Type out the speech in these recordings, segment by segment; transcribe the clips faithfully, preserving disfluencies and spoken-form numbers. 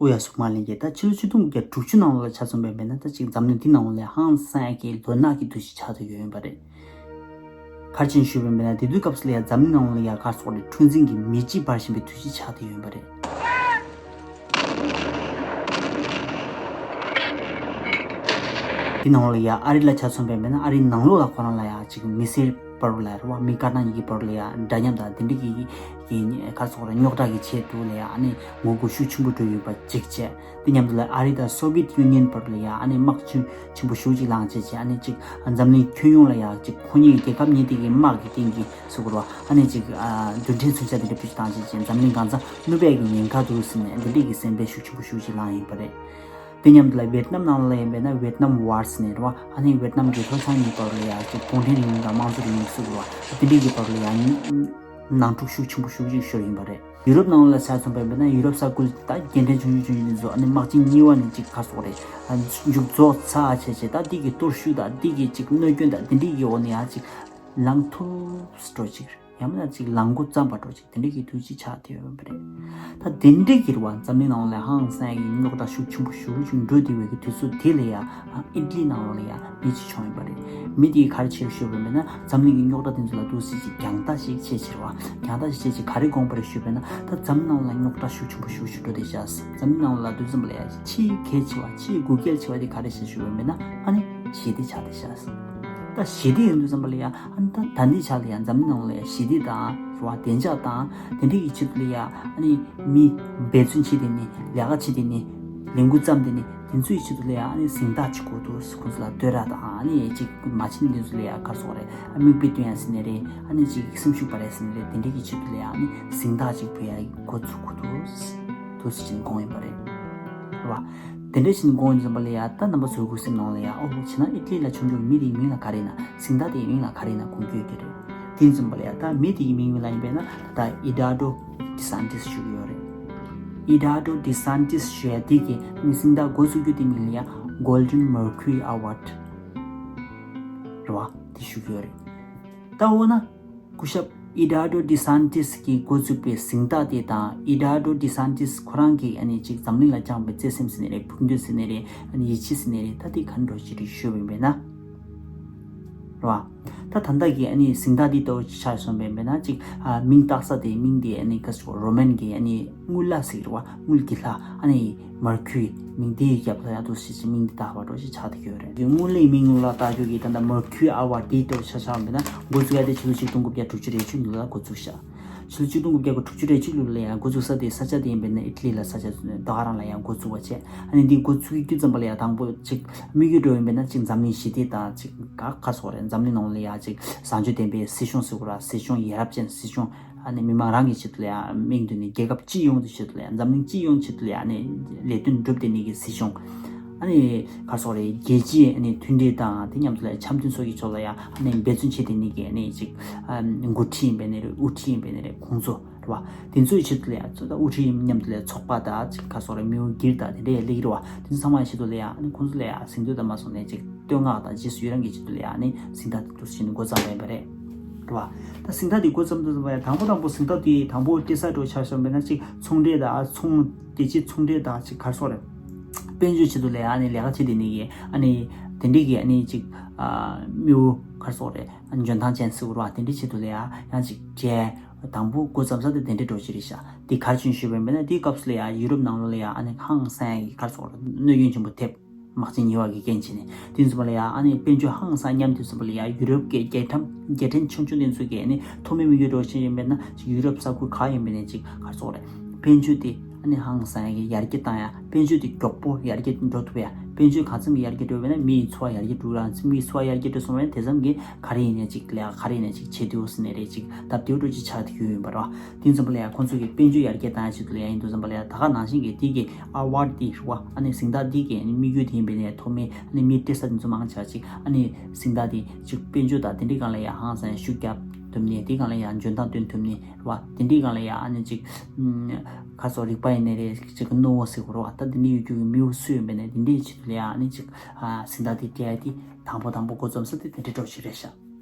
ཨོ་ཡ་གཟུགས་མ་ལེན་གྱི་ད་ཕྱི་ལོ་ཆིག་སྟོང་དགུ་བརྒྱ་དྲུག་ཅུ་ནང་ལོགས་ལ་ཆ་མཚོན་པ་ཡིན་པ་ན་ད་ཅིག་འཛམ་གླིང་འདི་ནང་ལོགས་ལ་ཧང་སང་ཡག་གི་ལོ་ནག་གི་དུས་ཤིག་ཆགས་བསྡད་ཡོད་པ་རེད། ག་རེ་བྱས་ནས་ཞུས་པ་ཡིན་པ་ན་དེ་དུས་སྐབས་སུ་ལ་ཡ་འཛམ་གླིང་ནང་ལོགས་ལ་ཡ་ག་རེ་ཟེར་དགོས་རེད། འཁྲུག་འཛིང་གི་མེ་ལྕེ་འབར་བཞིན་པའི་དུས་ཤིག་ཆགས་བསྡད་ཡོད་པ་རེད། དེ་ནང་ལ་ཡ་ཨ་རི་ལ་ཆ་མཚོན་པ་ཡིན་པ་ན་ཨ་རིའི་ནང་ལོགས་ལ་ཁོ་རང་ལ་ཡ་ཅིག་མི་སེར་བར་ལ་རེད་བ། མི་དཀར་ནག་གཉིས་ཀྱི་བར་ལ་ཡ་འདྲ་མཉམ་དང་དེ་འདྲ་གི་གི་ག་རེ་ཟེར་དགོས་རེད། རྙོག་དྲ་གི་ཆེད་དུ་ལ་ཡ་ཨ་ནི་ངོ་རྒོལ་ཤུགས་ཆེན་པོ་འགྲོ་ཡོད་པ་གཅིག་བྱས། དེ་མཉམ་དུ་ལ་ཨ་རི་དང་སོ་བི་ཡེཊ་ཡུ་ནི་ཡན་བར་ལ་ཡ་ཨ་ནི་དམག་ཆེན་ཆེན་པོ་ཤུགས་ཅིག་ལངས་བྱས་བྱས། ཨ་ནི་ཅིག་འཛམ་གླིང་ཁྱོན་ཡོངས་ལ་ཡ་ཅིག་ཁོ་གཉིས་ཀྱི་རྒྱལ་ཁབ་གཉིས་དེ་གི་དམག་གི་སྟེང་གི་ཟེར་དགོས་རེད་བ། ཨ་ནི་ཅིག་ཨ་རྡུལ་ཕྲན་མཚོན་ཆ་དེ་འདྲ་བེད་སྤྱོད་བཏང་བྱས་བྱས་འཛམ་གླིང་གང་ཚང་གནོད་པའི་གི་ཉེན་ཁ་འདུག་ཟེར་ནས་འདི་འདྲའི་གི་སེམས་པའི་ཤུགས་ཆེན་པོ་ཤུགས་ཅིག་ལངས་ཡོད་པ་རེད། དེ་མཉམ་དུ་ལ་ཝེཊ་ནམ་ནང་ལ་ཡིན་པས་ན་ཝེཊ་ནམ་ཝར་ཟེར་ནས་རེད་བ། ཨ་ནི་ཝེཊ་ནམ་གྱི་ལྷོ་བྱང་གཉིས་བར་ལ་ཡ་ཅིག་གུང་ཁྲན་རིང་ལུགས་དང་དམངས་གཙོ་རིང་ལུགས་ཟེར་དགོས་རེད་བ། དེ་འདྲའི་གི་བར་ལ་ཡ་ནང་འཁྲུག་ཤུགས་ཆེན་པོ་ཤུགས་ཅིག་ཤོར་ཡིན་པ་རེད། ཡུ་རོབ་ནང་ལ་ཆ་མཚོན་པ་ཡིན་པ་ན་ཡུ་རོབ་ས་ཁུལ་ད་སྐྱེ་ཕྲན་ཆུང་ཆུང་ཆུང་ཆུང་འདི་ཚོ་ཨ་ནི་དམག་ཆེན་གཉིས་པ་ནས་ཅིག་ག་རེ་ཟེར་དགོས་རེད། མཇུག་རྫོགས་ཚར་བྱས་བྱས་ད་འདི་གི་གཏོར་བཤིག་དང་འདི་གི་ཅིག་གནོད་སྐྱོན་དང་འདི་འདྲའི་གི་འོག་ནས་ཡ་ཅིག་ལངས་ཐུབ་འགྲོ་ཅིག་རེད། ཡང་མིན་ན་ཅིག་ལངས་འགོ་བརྩམས་པ་འགྲོ་ཅིག་དེ་འདྲ་གི་དུས་ཅིག་ཆགས་བསྡད་ཡོད་པ་རེད། ད་དེ་འདྲ་གི་རེད་བ། འཛམ་གླིང་ནང་ལ་ཧང་སང་གི་རྙོག་དྲ་ཤུགས་ཆེན་པོ་ཤུགས་ཆེན་འགྲོ་བསྡད་པའི་གི་དུས་ཚོད་དེ་ལ་ཡ་ཨ་ཨི་ཊ་ལི་ནང་ལ་ཡ་མི་གཅིག་བྱུང་ཡོད་པ་རེད། མི་དེས་ག་རེ་བྱས་ཞུས་པ་ཡིན་ན་འཛམ་གླིང་གི་རྙོག་དྲ་དེ་ཚོ་ལ་འདུག་སེ་ཅིག་རྒྱང་ལྟ་ཞིག་བྱས་ཕྱིར་བ། རྒྱང་ལྟ་ཞིག་བྱས་ཅིག་ག་རེ་དགོངས་པ་རེད་ཞུས་པ་ཡིན་ན་ད་འཛམ་གླིང་ནང་ལ་རྙོག་དྲ་ཤུགས་ཆེན་པོ་ཤུགས་ཆེན་འགྲོ་བསྡད་ཤག་འཛམ་གླིང་ནང་ལ་དུས་ཙམ་པ་ལ་ཡ་ཆེས་གལ་ཆེ་བ་ཆེས་དགོས་གལ་ཆེ་བ་དེ་ག་རེ་ཞིག་ཞུས་པ་ཡིན་ན་ཨ་ནི་ཞི་བདེ་ཆགས་བསྡད་ཤག་ད་ཞི་བདེ་ཡོང་དུས་ཙམ་པ་ལ་ཡ་ཨ་ནི་ད་ད་འདི་ཆ་ལ་ཡ་འཛམ་གླིང་ནང་ལ་ཡ་ཞི་བདེ་དང་རེད་བ། བདེ་འཇགས་དང་དེ་འདྲ་གི་ཆེད་དུ་ལ་ཡ་ཨ་ནི་མི་འབད་བརྩོན་བྱེད་དེ་ནི་ལས་ཀ་བྱེད་དེ་ནི་ལས་འགུལ་བརྩམས་དེ་ནི་དེ་ཚོའི་ཆེད་དུ་ལ་ཡ་ཨ་ནི་གཟེངས་རྟགས་ཅིག་དགོས་འདུག་ཁོང་ཚོ་ལ་བསྟོད་ར་དང་ཨ་ནི་ཅིག་མ་བྱེད་ནི་དེ་ཚོ་ལ་ཡ་ག་རེ་ཟེར་དགོས་རེད། ཨ་མིག་དཔེ་སྟོན་ཡ་ཟེར་ནི་རེད། ཨ་ནི་ཅིག་སེམས་ཤུགས་སྤར་ཡ་ཟེར་ནི་རེད། དེ་འདྲ་གི་ཆེད་དུ་ལ་ཡ་ཨ་ནི་གཟེངས་རྟགས་ཅིག་ཕུལ་ཡ་འགོ་ཚུགས་དགོས་འདུག་འདུག་སེ་བྱས་ནས་དགོངས་ཡོད་པ་རེད། རེད་བ། དེ་འདྲ་བྱས་ནས་དགོངས་ཡོང་དུས་ཙམ་པ་ལ་ཡ་ད་རྣམ་པ་ཚོའི་ཁུ་སིམ་ནང་ལ་ཡ་ཨོ་བྱས་ན་ཨི་ཊ་ལི་ལ་བྱུང་བྱུང་མི་དེའི་མིང་ལ་ག་རེ་ཡིན་ན་གཟེངས་རྟགས་དེའི་མིང་ལ་ག་རེ་ཡིན་ན་དགོངས་ཀྱི་ཡོད་ཀྱི་རེད། དེ་ཡིན་ཙམ་པ་ལ་ཡ་ད་མི་དེའི་མིང་ལ་ཡིན་པས་ན་ད་ཨི་ཌ་ཨར་ཌོ་ཌི་སན་ཊི་སི་ཞུ་གི་ཡོད་རེད། ཨི་ཌ་ཨར་ཌོ་ཌི་སན་ཊི་སི་ཞུ་ཡ་དེ་གི་ནི་གཟེངས་རྟགས་འགོ་བཙུགས་རྒྱུ་དེའི་མིང་ལ་ཡ་Golden Mercury Award་རེད་བ། དེ་ཞུ་གི་ཡོད་རེད། ད་འོ་ན། སྐུ་ཞབས་ཨི་ཌ་ཨར་ཌོ་ཌི་སན་ཊི་སི་གིས་འགོ་བཙུགས་པའི་གཟེངས་རྟགས་དེ་དང་ཨི་ཌ་ཨར་ཌོ་ཌི་སན་ཊི་སི་ཁོ་རང་གིས་ཨ་ནི་ཅིག་འཛམ་གླིང་ལ་བཅངས་པའི་བརྩེ་སེམས་ཟེར་ནི་རེད། ཕུགས་འདུན་ཟེར་ནི་རེད། ཨ་ནི་ཡིད་ཆེས་ཟེར་ནི་རེད། ད་དེ་ག་འདྲ་ཞིག་རེད་ཞུས་པ་ཡིན་པས་ན། རེད་བ། ད་ད་ལྟ་གི་ཨ་ནི་གཟེངས་རྟགས་འདི་ལྟ་བུ་ཆ་བཞག་པ་ཡིན་པས་ན་ཅིག་ཨ་མིང་བཏགས་ས་དེ་མིང་དེ་ཨ་ནི་ག་ཟེར་རོ་མན་གི་ཨ་ནི་དངུལ་ལྷ་ཟེར་རེད་བ། དངུལ་གྱི་ལྷ་ཨ་ནི། མར་ཁུ་རི་མིང་དེའི་རྒྱབ་ལ་ཡང་འདུག་སེ་ཅིག་མིང་འདི་བཏགས་པ་འདྲ་ཞིག་ཆགས་བསྡད་ཡོད་རེད། དངུལ་ལྷའི་མིང་ལ་བཏགས་རྒྱུ་གི་ད་ལྟ་མར་ཁུ་རི་ཨ་ཝར་ཌི་ལྟ་བུ་ཆ་བཞག་པ་ཡིན་ན་འགོ་བཙུགས་ཡ་དེ་ཕྱི་ལོ་ཆིག་སྟོང་དགུ་བརྒྱ་དྲུག་ཅུ་རེ་གཅིག་ལོ་ལ་འགོ་བཙུགས་ཤག་ཕྱི་ལོ་ཆིག་སྟོང་དགུ་བརྒྱ་དྲུག་ཅུ་རེ་གཅིག་ལོ་ལ་ཡང་འགོ་བཙུགས་ས་དེ་ས་ཆ་དེ་ཡིན་པས་ན་ཨི་ཊ་ལི་ལ་ས་ཆ་ད་ག་རང་ལ་ཡང་འགོ་བཙུགས་པ་བྱས། ཨ་ནི་འདི་འགོ་བཙུགས་རྒྱུ་ཙམ་པ་ལ་ཡང་དང་པོ་ཅིག་དམིགས་ཡུལ་འདྲ་བོ་ཡིན་པས་ན་ཅིག་འཛམ་གླིང་ཞི་བདེ་དང་ཅིག་ག་ག་ཟེར་དགོས་རེད། འཛམ་གླིང་ནང་ལ་ཡང་ཅིག་བཟང་སྤྱོད་ལྡན་པའི་སྲིད་གཞུང་ཟེར་དགོས་ར། སྲིད་གཞུང་ཡ་རབས་ཅན་སྲིད་གཞུང་། ཨ་ནི་མི་མང་རང་གི་ཆེད་དུ་ལ་ཡང་དམིགས་འདུག་ནི་རྒྱལ་ཁབ་སྤྱི་ཡོངས་ཀྱི་ཆེད་དུ་ལ་ཡང་འཛམ་གླིང་སྤྱི་ཡོངས་ཆེད་དུ་ལ་ཡང་ཨ་ནི་ལས་དོན་སྒྲུབ་བསྡད་ནི་གི་སྲིད་གཞུང་། ཨ་ནི་ག་རེ་ཟེར་དགོས་རེད། རྒྱལ་སྤྱིའི་ཨ་ནི་མཐུན་སྒྲིལ་དང་དེ་མཉམ་དུ་ལ་འཆམ་མཐུན་སོགས་ཀྱི་ཕྱོགས་ལ་ཡང་ཨ་ནི་འབད་བརྩོན་བྱེད་བསྡད་ནི་གི་ཨ་ནི་ཅིག་ཨ་འགོ་ཁྲིད་ཡིན་པའི་ནི་རེད། དབུ་ཁྲིད་ཡིན་པའི་ནི་རེད། ཁོང་ཚོ་རེད་བ། དེ་ཚོའི་ཆེད་དུ་ལ་ཡང་ཚོ་ད་དབུ་ཁྲིད་མཉམ་དུ་ལ་ཚོགས་པ་དང་ཅིག་ག་རེ་ཟེར་དགོས་རེད། མིའུ་གིར་དང་དེ་འདྲའི་སླེབས་ཀྱི་རེད་བ། དེ་ཚོ་ཚང་མའི་ཆེད་དུ་ལ་ཡང་ཨ་ནི་ཁོང་ཚོ་ལ་ཡང་གཟེངས་བསྟོད་དང་མ་སོང་ནས་ཅིག་བསྟོད་བསྔགས་དང་རྗེས་སུ་ཡི་རང་གི་ཆེད་དུ་ལ་ཡང་ཨ་ནི་གཟེངས་རྟགས་དེ་འདུག་སེ་བྱས་ནས་འགོ་བརྩམས་པ་ཡིན་པ་རེད། རེད་བ། ད་གཟེངས་རྟགས་དེ་འགོ་བརྩམས་དུས་ཙམ་པ་ཡང་དང་པོ་དང་པོ་གཟེངས་རྟགས་དེ་དང་པོ་སྤྲད་ས་འདྲ་བོ་ཆ་བཞག་པ་ཡིན་ན་ཅིག་ཚོང་འབྲེལ་དང་ཚོང་རྒྱལ་སྤྱིའི་ཚོང་འབྲེལ་དང་ཅིག་ག་རེ་ཟེར་དགོས་རེད། དཔལ་འབྱོར་ཆེད་དུ་ལ་ཡང་ཨ་ནི་ལས་ཀ་བྱེད་བསྡད་ནི་གི་ཨ་ནི་དེ་འདྲའི་གི་ཨ་ནི་ཅིག་ཨ་དམིགས་ཡུལ་ག་རེ་ཟེར་དགོས་རེད། འཇོན་ཐང་ཅན་ཟེར་དགོས་རེད་བ། དེ་འདྲའི་ཆེད་དུ་ལ་ཡང་ཡང་ཅིག་སྤྲད། དང་པོ་འགོ་བརྩམས་ས་དེ་དེ་འདྲའི་འདྲ་བོ་ཅིག་རེད་ཤག་དེ་ག་རེ་བྱས་ནས་ཞུས་པ་ཡིན་པ་ན་དེའི་སྐབས་སུ་ལ་ཡང་ཡུ་རོབ་ནང་ལོགས་ལ་ཡང་ཨ་ནི་ཧང་སང་ཡག་གི་ག་རེ་ཟེར་དགོས་རེད། གནོད་སྐྱོན་ཆེན་པོ་ཐེབས། དམག་ཆེན་གཉིས་པ་གི་རྐྱེན་བྱས་ནས། དེ་ཚོ་ལ་ཡང་ཨ་ནི་དཔལ་འབྱོར་ཧང་སང་ཉམས་དུས་ཙམ་པ་ལ་ཡང་ཡུ་རོབ་ཀྱི་རྒྱལ་ཁམས་རྒྱལ་ཕྲན་ཆུང་ཆུང་དེ་ཚོ་གི་ཨ་ནི་ཐོག་མའི་དམིགས་ཡུལ་འདྲ་བོ་ཅིག་ཡིན་པས་ན་ཅིག་ཡུ་རོབ་ས་ཁུལ་ག་ཡིན་པ་ནས་ཅིག་ག་རེ་ཟེར་དགོས་རེད། དཔལ་འབྱོར་དེ་ཨ་ནི་ཧང་སང་ཡག་གི་ཡར་རྒྱས་བཏང་ཡ། དཔལ་འབྱོར་དེ་མགྱོགས་པོ་ཡར་རྒྱས་འགྲོ་ཐུབ་ཡ། དཔལ་འབྱོར་གང་འཚམ་གྱི་ཡར་རྒྱས་འགྲོ་བས་ན་མིའི་འཚོ་བ་ཡར་རྒྱས་འགྲོ་ར། མིའི་འཚོ་བ་ཡར་རྒྱས་འགྲོ་སོང་བས་དེ་ཙམ་གྱིས་ག་རེ་ཡིན་ནས་ཅིག་ལས་ཀ་ག་རེ་ཡིན་ནས་ཅིག་བྱེད་དུས་ཟེར་ནས་རེད། ཅིག་སྟབས་བདེ་པོ་འདྲ་བོ་ཅིག་ཆགས་བསྡད་ཡོད་ཡིན་པ་རེད་བ། དེ་ཙམ་པ་ལ་ཡང་ཁོང་ཚོ་གི་དཔལ་འབྱོར་ཡར་རྒྱས་བཏང་ཡ་ཆེད་དུ་ལ་ཡང་ཡིན་དུས་ཙམ་པ་ལ་ཡང་ད་ག་ནང་བཞིན་གྱི་དེ་གི་ཨ་ཝར་ཌི་དེ་རེད་བ། ཨ་ནི་གཟེངས་རྟགས་འདི་གི་ཨ་ནི་དམིགས་ཡུལ་དེ་ཡིན་པས་ནས་ཐོག་མའི་ཨ་ནི་མི་སྤྲད་ས་དེ་ཚོ་མང་ཆེ་བ་ཅིག་ཨ་ནི་གཟེངས་རྟགས་དེ་ཅིག་དཔལ་འབྱོར་དང་དེ་འདྲའི་སྒང་ལ་ཡང་ཧང་སང་ཡང་ཤུགས་རྒྱབ་ཐུབ་ནས། དེའི་སྒང་ལ་ཡང་འཇོན་ཐང་སྟོན་ཐུབ་ནས་རེད་བ། དེ་འདྲའི་སྒང་ལ་ཡང་ཨ་ནི་ཅིག་ཨམ་ག་རེ་ཟེར་དགོས་རེད། རིག་པ་ཡིན་ནའི་རེད། ཅིག་རྣོ་བོ་ཟེར་དགོས་རེད་བ། ད་དེ་འདྲའི་ཡོད་རྒྱུ་གི་མི་བུ་སུ་ཡིན་པས་ནས་དེ་འདྲའི་ཆེད་དུ་ལ་ཡང་ཨ་ནི་ཅིག་ཨ་གཟེངས་རྟགས་དེ་སྤྲད་ཡ་དེ་དང་པོ་དང་པོ་འགོ་རྩོམ་ས་དེ་དེ་འདྲའི་འདྲ་བོ་ཞིག་རེད་ཤག་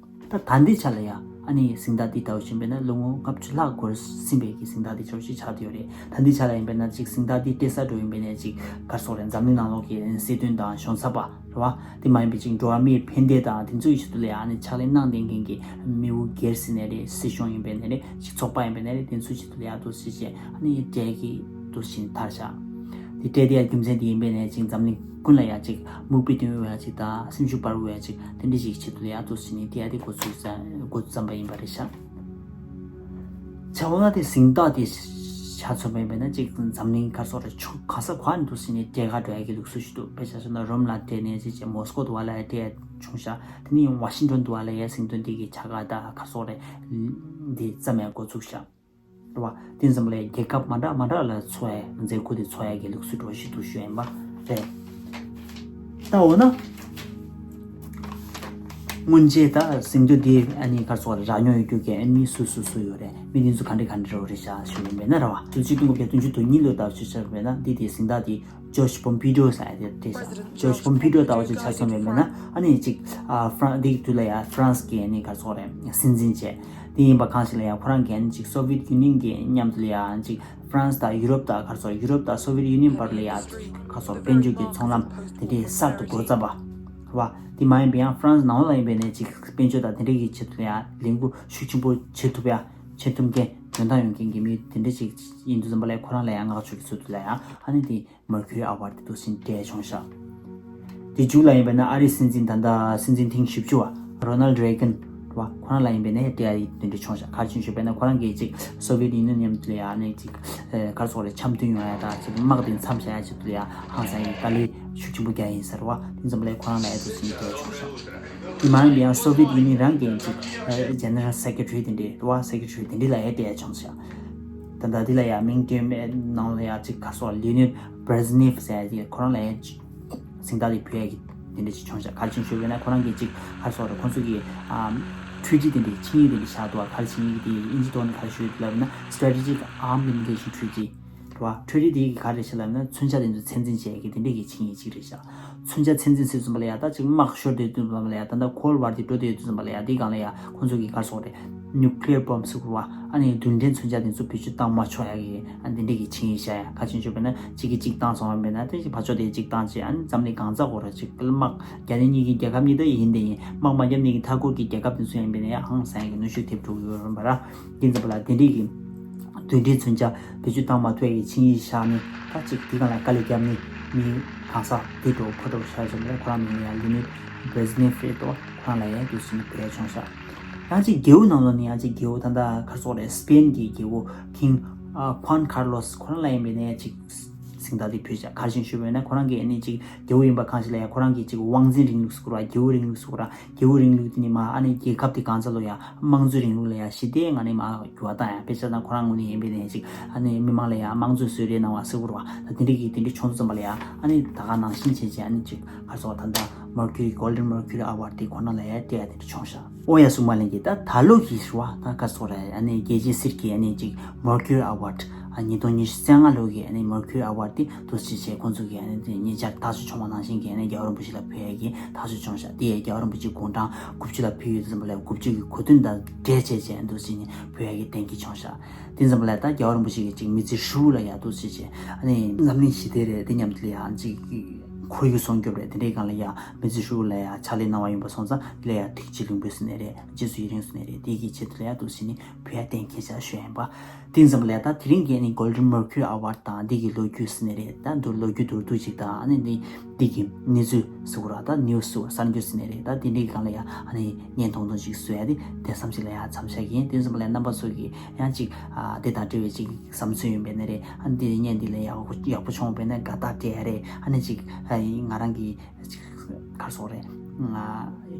ད་ད་ལྟའི་ཆ་ལ་ཡ་ཨ་ནི་གཟེངས་རྟགས་འདི་ལྟ་བུ་ཞིག་ཡིན་པས་ན་ལོ་ངོ་ལྔ་བཅུ་ལྷག་འགོར་ཟིན་པའི་གི་གཟེངས་རྟགས་འདི་ཆོག་ཤེས་ཆགས་བསྡད་ཡོད་རེད། ད་ལྟའི་ཆ་ལ་ཡིན་པས་ན་ཅིག་གཟེངས་རྟགས་འདི་སྤྲད་ས་འགྲོ་ཡིན་པས་ན་ཅིག་ག་རེ་ཟེར་དགོས་རེད། འཛམ་གླིང་ནང་ལོགས་ཀྱི་སྲིད་དོན་དང་གཞུང་ཚབ་པ་རེད་བ། དེ་མ་ཡིན་པའི་ཅིག་འགྲོ་བ་མིའི་ཕན་བདེ་དང་དེ་ཚོའི་ཆེད་དུ་ལ་ཡ་ཨ་ནི་ཕྱག་ལས་གནང་བསྡད་མཁན་གྱི་མི་བུ་སྒེར་ཟེར་ནའི་རེད། སྲིད་གཞུང་ཡིན་པས་ནའི་རེད། ཅིག་ཚོགས་པ་ཡིན་པས་ནའི་རེད། དེ་ཚོའི་ཆེད་དུ་ལ་ཡ་འདུག་སེ་བྱས་ཨ་ནི་སྤྲད་ཀྱི་འདུག་སེ་བྱས་ནས་ཐར་བཞག་དེ་སྤྲད་དེ་ཡ་རྒྱུ་མཚན་དེ་ཡིན་པས་ནའི་ཅིག་འཛམ་གླིང་ཀུན་ལ་ཡ་ཅིག་མིག་དཔེ་སྟོན་འོས་ཡ་ཅིག་དང་སེམས་ཤུགས་སྤར་འོས་ཡ་ཅིག་དེ་འདྲ་ཞིག་ཆེད་དུ་ལ་ཡ་འདུག་སེ་བྱས་ནས་དེ་ཡ་དེ་འགོ་ཚུགས་ཙམ་འགོ་བརྩམས་པ་ཡིན་པ་རེད་ཤག་བྱ་བ་ལ་དེ་གཟེངས་རྟགས་དེ་ཆ་མཚོན་པ་ཡིན་པས་ན་ཅིག་འཛམ་གླིང་ག་རེ་ཟེར་དགོས་རེད། ཕྱོགས་གང་ས་གང་ནས་འདུག་སེ་བྱས་ནས་སྤྲད་ག་འགྲོ་ཡ་གི་ལུགས་སྲོལ་ཞིག་འདུག་དཔེ་ཆ་བཞག་ན་རོམ་ལ་སྤྲད་ནའི་ཅིག་བྱས། མོ་སི་ཀོ་འདྲ་བ་ལ་ཡ་སྤྲད་ཡ་བྱུང་ཤག་དེ་ནས་ཝ་ཤིང་ཊོན་འདྲ་བ་ལ་ཡ་གཟེངས་རྟགས་འདི་གི་བྱ་དགའ་ད་ག་རེ་ཟེར་དགོས་རེད། འདི་བརྩམས་ཡ་འགོ་ཚུགས་ཤག་རེད་བ། དེ་ཙམ་ལས་རྒྱལ་ཁབ་མ་འདྲ་མ་འདྲ་ལ་འཚོགས་ཡ་མཛད་སྒོ་དེ་འཚོགས་ཡ་གི་ལུགས་སྲོལ་འདྲ་བོ་ཞིག་འདུག་ཞུ་ཡ་ཡིན་པ་རེད། ད་འོ་ན། སྔོན་ཆད་ད་གཟེངས་རྟགས་འདི་ཨ་ནི་ག་རེ་ཟེར་དགོས་རེད། རག་མྱོང་ཡོད་རྒྱུ་གི་ཨ་ནི་སུ་སུ་སུ་ཡོད་རེད། མི་དེ་ཚོ་ག་འདྲ་ག་འདྲ་རེད་ཤག་ཞུ་ཡིན་པས་ན་རེད་བ། དུས་ཕྱིས་སྟོང་དགུ་བརྒྱ་བདུན་ཅུ་དོན་གཉིས་ལོའི་ཟླ་བ་བཅུ་ཆར་བས་ན་འདི་དེ་གཟེངས་རྟགས་དེ་ཇོརྗ་པོམ་པི་ཌོ་ཟེར་ཡ་དེ་སྤྲད་ཤག་ཇོརྗ་པོམ་པི་ཌོ་ལྟ་བུ་ཅིག་ཆ་མཚོན་པ་ཡིན་པས་ན་ཨ་ནི་ཅིག་ཨ་ཧྥ་རན་འདི་གི་དུས་ལ་ཡ་ཧྥ་རན་སི་གི་ཨ་ནི་ག་རེ་ཟེར་དགོས་རེད། སྲིད་འཛིན་བྱས། དེ་ཡིན་པ་གང་ཞིག་ལ་ཡ་ཁོ་རང་གིས་ཨ་ནི་ཅིག་སོ་བི་ཡེཊ་ཡུ་ནི་ཡན་གི་མཉམ་དུ་ལ་ཡ་ཨ་ནི་ཅིག་ཧྥ་རན་སི་དང་ཡུ་རོབ་དང་ག་རེ་ཟེར་དགོས་རེད། ཡུ་རོབ་དང་སོ་བི་ཡེཊ་ཡུ་ནི་ཡན་བར་ལ་ཡ་ག་རེ་ཟེར་དགོས་རེད། དཔལ་འབྱོར་གྱི་ཚོང་ལམ་དེ་འདྲའི་གསར་དུ་འགོ་བརྩམས་པ་རེད་བ། དེ་མ་ཡིན་པ་ཡང་ཧྥ་རན་སི་ནང་ལ་ཡིན་པས་ནའི་ཅིག་དཔལ་འབྱོར་དང་དེ་འདྲའི་གི་ཆེད་དུ་ལ་ཡ་ལས་འགུལ་ཤུགས་ཆེན་པོ་བྱེད་ཐུབ་ཡ་བྱེད་ཐུབ་མཁན་འཇོན་ཐང་ཡོད་མཁན་གྱི་མི་དེ་འདྲ་ཅིག་ཡིན་དུས་ཙམ་པ་ལ་ཡ་ཁོ་རང་ལ་ཡ་བསྔགས་བརྗོད་ཀྱི་ཚུལ་དུ་ལ་ཡ་ཨ་ནི་དེ་མར་ཁུ་རི་ཨ་ཝརཌ་དེ་འདུག་སེ་སྤྲད་བྱུང་ཤག་དེ་མཇུག་ལ་ཡིན་པས་ན་ཨ་རིའི་སྲིད་འཛིན་ད་ལྟ་སྲིད་འཛིན་ཐེངས་བཞི་བཅུ་བ་རོ་ནལ་རེ་གན་བ་ཁོ་རང་ལ་ཡིན་པས་ན་སྤྲད་ཡ་དེ་འདྲ་བྱུང་ཤག་ག་རེ་བྱུང་ཞུས་པས་ན་ཁོ་རང་གིས་ཅིག་སོ་བི་ཡེཊ་ཡུ་ནི་ཡན་མཉམ་དུ་ལ་ཡ་ཨ་ནི་ཅིག་ཨེ་ག་རེ་ཟེར་དགོས་རེད། འཆམ་མཐུན་ཡོང་ཡ་དང་ཅིག་དམག་དེ་མཚམས་བཞག་ཡ་ཆེད་དུ་ལ་ཡ་ཧང་སང་ཡ་དཀའ་ལས་ཤུགས་ཆེན་པོ་རྒྱག་ཡིན་ཟེར་བ། དེ་ཙམ་ལ་ཁོ་རང་ལ་ཡ་དེ་འདྲ་བྱུང་ཤག་དེ་མ་ཡིན་པ་ཡང་སོ་བི་ཡེཊ་ཡུ་ནི་ཡན་རང་གི་ཅིག་ཨེ་ཇེ་ནེ་རལ་སེ་ཀེ་ཊ་རི་དེ་འདྲ་རེད་བ། སེ་ཀེ་ཊ་རི་དེ་འདྲ་ལ་ཡ་སྤྲད་ཡ་བྱུང་ཤག་ད་ལྟ་འདི་ལ་ཡ་མིང་སྤྲད་མེད་ནང་ལ་ཡ་ཅིག་ག་རེ་ཟེར་དགོས་རེད། ལི་ནིད་བྷེ་རེ་ཛི་ནེབ་ཟེར་ཡ་ཅིག་ཁོ་རང་ལ་ཡ་ཅིག་གཟེངས་རྟགས་དེ་ཕུལ་ཡ་གི་དེ་འདྲ་ཅིག་བྱུང་ཤག་ག་རེ་བྱུང་ཞུས་པས་ན་ཁོ་རང་གིས་ཅིག་ག་རེ་ཟེར་དགོས་རེད། ཁོང་ཚོ་གིས་ཨམ་ཊི་རི་ཊི་དེ་འདྲའི་ཆིངས་ཡིག་དེ་འདྲ་བཞག་འདུག་བ། ག་རེ་ཆིངས་ཡིག་དེ་ཨིན་ཇི་ཐོག་ནས་ག་རེ་ཞུས་ཡོད་ལབ་ན་སི་ཊེ་རེ་ཊི་ཇིག་ཨརམ་ལི་མི་ཊེ་ཤན་ཊི་རི་ཊི་རེད་བ། ཊི་རི་ཊི་དེ་གིས་ག་རེ་བྱས་ལབ་ན་མཚོན་ཆ་དེ་ཚོ་ཚད་འཛིན་བྱེད་ཡ་གི་དེ་འདྲ་གི་ཆིངས་ཡིག་ཅིག་རེད་ཤག་མཚོན་ཆ་ཚད་འཛིན་ཟེར་དུས་ཙམ་པ་ལ་ཡ་ད་ཅིག་དམག་ཤོར་བསྡད་དུས་ཙམ་པ་ལ་ཡ་ད་ལྟ་ཁོལ་ཌི་ཝར་དེ་འགྲོ་བསྡད་དུས་ཙམ་པ་ལ་ཡ་དེའི་སྒང་ལ་ཡ་ཁོང་ཚོ་གིས་ག་རེ་ཟེར་དགོས་རེད། ནིའུ་ཀི་ལི་ཡར་བྷོམ་ཟེར་དགོས་རེད་བ། ཨ་ནི་རྡུལ་ཕྲན་མཚོན་ཆ་དེ་ཚོ་བེད་སྤྱོད་བཏང་མ་ཆོག་ཡ་གི་ཨ་འདི་འདྲ་གི་ཆིངས་ཡིག་བཞག་ཡ། ག་རེ་བྱུང་ཞུས་པས་ན་གཅིག་གིས་གཅིག་བཏང་སོང་བ་ཡིན་པས་ན་དེ་བཞིན་ཕར་ཕྱོགས་དེས་གཅིག་བཏང་བྱས་ཨ་ནི་འཛམ་གླིང་གང་ཚ་གོ་ར་ཅིག་དམག་རྒྱ་ནག་གཉིས་ཀྱི་རྒྱལ་ཁབ་གཉིས་ད་ཡིན་དེ་ཡིན། དམག་མ་བརྒྱབ་ནས་ཀྱི་མཐའ་འཁོར་གྱི་རྒྱལ་ཁབ་དེ་ཚོ་ཡིན་པས་ན་ཡ་ཧང་སང་གི་གནོན་ཤུགས་ཐེབས་འགྲོ་གི་ཡོད་རེད་པ་ར། དེ་འཛམ་པ་ལ་དེ་འདྲ་གི་རྡུལ་ཕྲན་མཚོན་ཆ་བེད་སྤྱོད་བཏང་མ་ཐུབ་ཡ་གི་ཆིངས་ཡིག་བཞག་ནས་ད་ཅིག་དེ་སྒང་ལ་དཀའ་ལས་བརྒྱབ་ནས་མི་གང་ས་དེ་འགྲོ་ཁོ་འགྲོ་ཤར་བྱུང་བས་ཁོ་རང་མིང་ལ་ཡ་ལི་ནིད་བྷེ་རེ་ཛི་ནེབ་རེད་དོ། ཁོ་རང་ལ་ཡ་དུས་སུ་ནི་བོད་ཡ་བྱུང་ཤག་ཡང་ཅིག་རྒྱལ་པོ་ནང་ལོགས་ནས་ཡང་ཅིག་རྒྱལ་པོ་ད་ལྟ་ག་རེ་ཟེར་དགོས་རེད། སི་པེན་གྱི་རྒྱལ་པོ་ཁིང་ཨ་ཁུའན་ཁར་ལོ་སི་ཁོ་རང་ལ་ཡིན་པས་ནས་ཅིག་གཟེངས་རྟགས་དེ་ཕུལ་བཞག་ག་རེ་བྱུང་ཞུས་པས་ན་ཁོ་རང་གིས་ཨ་ནི་ཅིག་རྒྱལ་པོ་ཡིན་པ་གང་ཞིག་ལ་ཡང་ཁོ་རང་གིས་ཅིག་དབང་འཛིན་རིང་ལུགས་ཟེར་དགོས་ར། རྒྱལ་པོ་རིང་ལུགས་ཟེར་དགོས་ར། རྒྱལ་པོ་རིང་ལུགས་དེ་ནི་མ་ཨ་ནི་རྒྱལ་ཁབ་དེ་གང་ཚ་ལོ་ཡ་དམངས་གཙོའི་རིང་ལུགས་ལ་ཡ་ཞི་བདེ་ངང་ནས་མ་འགྱུར་བ་བཏང་ཡ། དཔེ་ཆ་ན་ཁོ་རང་ངོས་ནས་ཡིན་པས་ནས་ཅིག་ཨ་ནི་མི་མང་ལ་ཡ་དམངས་གཙོའི་གསོལ་རས་གནང་བ་ཟེར་དགོས་ར། ད་དེ་འདྲ་གི་དེ་འདྲ་བྱུང་ཙམ་པ་ལ་ཡ་ཨ་ནི་ད་ག་ནང་བཞིན་བྱས་བྱས་ཨ་ནི་ཅིག་ག་རེ་ཟེར་ད་ལྟ་མར་ཁུ་རི་Golden Mercury Award དེ་ཁོ་ན་ལ་ཡ་སྤྲད་ཡ་དེ་འདྲ་བྱུང་ཤག་ཨོ་ཡ་གསུངས་པ་ལན་གྱི་ད་ད་ལོ་གི་ཞུ་བ་ད་ག་རེ་ཟེར་ར། ཨ་ནི་རྒྱལ་སྤྱིའི་གསེར་གྱི་ཨ་ནི་ཅིག་Mercury Award ཨ་ཉིས་སྟོང་ཉི་ཤུ་རྩ་ལྔ་ལོ་གི་ཨ་ནི་Mercury Award དེ་འདུག་སེ་བྱས་ཁོང་ཚོ་གི་ཨ་ནི་དེ་ཉེ་ཆར་ཐག་གཅོད་བྱུང་བ་ནང་བཞིན་གྱི་ཨ་ནི་རྒྱལ་བ་རིན་པོ་ཆེ་ལ་ཕུལ་ཡ་གི་ཐག་གཅོད་བྱུང་ཤག་དེ་ཡ་རྒྱལ་བ་རིན་པོ་ཆེ་དགུང་གྲངས་དགུ་བཅུ་ལ་ཕུལ་ཡོད་དུས་ཙམ་པ་ལ་དགུ་བཅུ་གི་གོ་སྟོན་དང་འབྲེལ་བྱས་བྱས་འདུག་སེ་ཕུལ་ཡ་གི་གཏན་འཁེལ་བྱུང་ཤག་དེ་ཙམ་པ་ལ་ད་རྒྱལ་བ་རིན་པོ་ཆེ་གི་ཅིག་མི་ཚེ་ཧྲིལ་པོ་ལ་ཡ་འདུག་སེ་བྱས་ཨ་ནི་འཛམ་གླིང་ཞི་བདེ་རེད། དེ་མཉམ་དུ་ལ་ཡ་ཅིག་ཁོར་ཡུག་སྲུང་སྐྱོབ་རེད། དེ་འདྲའི་སྒང་ལ་ཡ་མི་ཚེ་ཧྲིལ་པོ་ལ་ཡ་ཕྱག་ལས་གནང་བ་ཡིན་པ་སོང་ཙང་དེ་ལ་ཡ་ཐུགས་རྗེ་ལེགས་འབུལ་ཟེར་ནས་རེད། རྗེས་སུ་ཡི་རང་ཟེར་ནས་རེད། དེ་གི་ཆེད་དུ་ལ་ཡ་འདུག་སེ་ནི་ཕུལ་ཡ་གཏན་འཁེལ་བྱས་ཞུ་ཡ་ཡིན་པ། དེ་ཙམ་པ་ལ་ཡ་ད་དེ་རིང་གི་ནི་Golden Mercury Award དང་འདི་གི་ལོ་རྒྱུས་ཟེར་ནས་རེད། ད་འདི་ལོ་རྒྱུས་མདོར་བསྡུས་ཅིག་དང་ཨ་ནི་འདི་འདི་གི་གནས་ཚུལ་ཟེར་དགོས་ར། ད་ནིའུ་སི་ཟེར་དགོས་གསར་འགྱུར་ཟེར་ནས་རེད། ད་དེ་འདྲའི་སྒང་ལ་ཡ་ཨ་ནི་བརྙན་ཐུང་ཐུང་ཅིག་བཟོ་ཡ་དེ་དེ་ཙམ་ཞིག་ལ་ཡ་མཚམས་བཞག་གི་ཡིན། དེ་ཙམ་པ་ལ་ཡ་རྣམ་པ་ཚོ་གི་ཡང་ཅིག་ཨ་དེ་དང་འབྲེལ་བའི་ཅིག་བསམ་ཚུལ་ཡོད་པས་ན་རེད། ཨ་ནི་དེ་བརྙན་འདི་ལ་ཡག་པོ་ཡག་པོ་བྱུང་བས་ན་དགའ་རྟགས་སྤྲད་ཡ་རེད། ཨ་ནི་ཅིག་ཨ་ང་རང་གི་ཅིག་ག་རེ་ཟེར་དགོས་རེད། ང་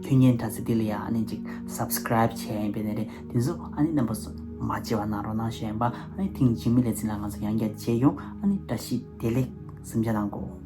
ཁྱོད་བརྙན་དྲ་ཚིགས་འདི་ལ་ཡ་ཨ་ནི་ཅིག་སབ་སི་ཀ་རེབ་བྱས་ཡིན་པས་ན་རེད། དེ་ཚོ་ཨ་ནི་རྣམ་པ་ཚོ་མ་བརྗེད་པ་གནང་རོགས་གནང་ཞུ་ཡིན་པ། ཨ་ནི་ཐེངས་རྗེས་མའི་ལེ་ཚན་ལ་ང་ཚོ་ཡང་བསྐྱར་མཇལ་ཡོང་། ཨ་ནི་བཀྲ་ཤིས་བདེ་ལེགས་གཟིམ་འཇག་གནང་གོ།